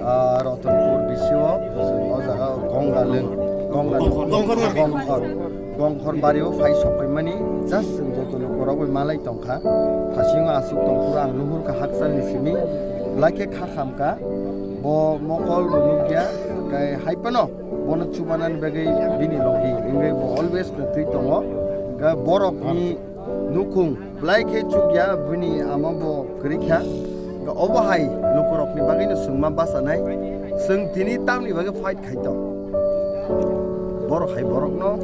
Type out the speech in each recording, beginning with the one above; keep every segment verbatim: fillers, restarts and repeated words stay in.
Ah, Rotonpur bisio, o jaga Gongaleng, Gongaleng, Gongkhor, Gongkhor, Gongkhor bario phai sokpaimani, just chwng joto lukurok bai malai tongkha. Thasingo aswk tongphuru ang nuhurkha hakchalni simi, belai khe kha khamkha. Bo mokol bo nukya, kai hai phano bono chubanani bagwi bini logi, wngwi bo always kwtwi tongo. Ga borokni nukhung belai khe chukya, bini ama bo kwrwi kha. Ga obo hai lukurokni bagwino chwngma bachanai. Chwng tini tamni bagwi fight khai tong. Borok hai borokno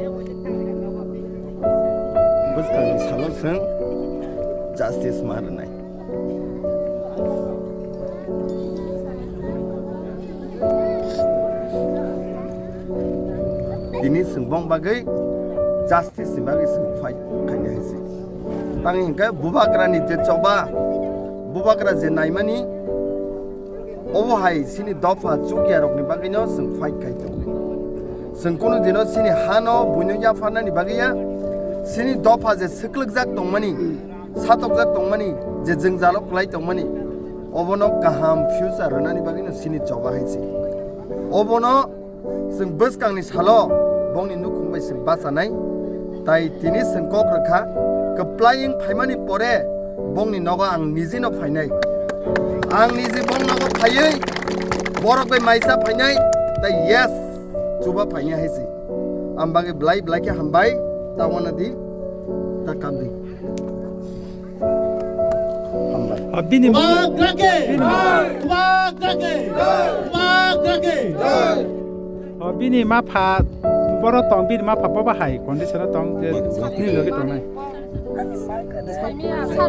bwskangni salo chwng justice ma rwnai. Tini chwng bong bagwi justice ni bagwi chwng fight khaina hai se. Tang hinkhe bubagra ni je choba, bubagra je naimani, obo hai chini dopha chukya rok ni bagwi no chwng fight khai tongo. Chwng kunu dino chini ha no buino yapharnani bagwi ya, chini dopha je swklwkjak tongmani, satokjak tongmani, je jwngjalo kwlai tongmani, obono kaham future rwnani bagwino chini choba hai se. Obono chwng bwskangni salo bongni nukhung bai chwng bachanai, tai tini chwng kok rwkha, kwplai wng phaimani pore bongni nogo ang nijino phainai. Ang niji bong nogo phaiwi borok bai maisa phainai, tai yes, chuba phainai hai se. Ang bagwi belai belai khe hambai, ta wana di, ta kam di. Hambai. O bini Bubagra ke! Bini Bubagra ke! Bubagra ke! O bini ma pha boro tong, bini ma pha boba hai condition o tong je ni logi tongnai.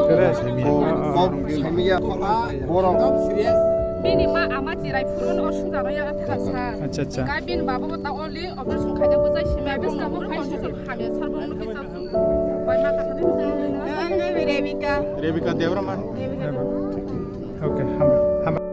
Kere. Bo, bo, samiya, borok. Bini ma ama chirai phuru no sung jaro ya thasa. Acha, acha. Kai bini baba bo ta only operation khaja bujai sima bini baba bo condition hamya sar bo no kisa. Bai ma kasa ni. Rebecca. Rebecca Debra ma. Okay, hambai. Hambai.